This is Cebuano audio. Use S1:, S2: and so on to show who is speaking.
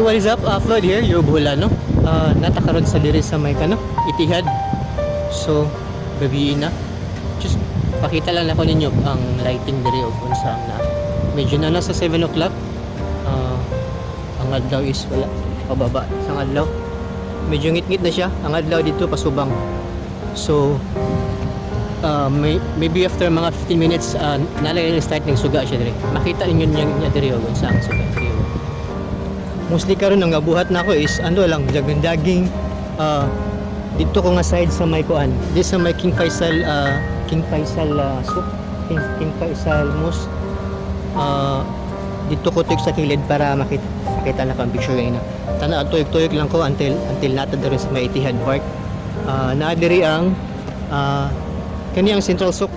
S1: What is up? Floyd here, your Boholano. Naa ta karon sa diri sa may kano, Etihad. So, gabi na. Just pakita lang nako ninyo ang lighting diri og unsa ang na. Medyo na nasa 7 o'clock. Ang adlaw is wala pababa sa adlaw. Medyo ngit-ngit na siya. Ang adlaw dito pasubang. So, maybe after mga 15 minutes, nalay start ng suga siya diri. Makita ninyo niya diri og unsa ang suga diri. Mostly karon ang gabuhat nako is ano lang, jogging jogging dito ko nga side sa may kuan di sa may King Faisal Souk, King Faisal Mosque. Dito ko tuyok sa kilid para makita makita na ko ang picture kanina. Tana, tuyok tuyok lang ko until naa ta diri sa may Etihad Park. Naa diri ang kani ang Central Souk.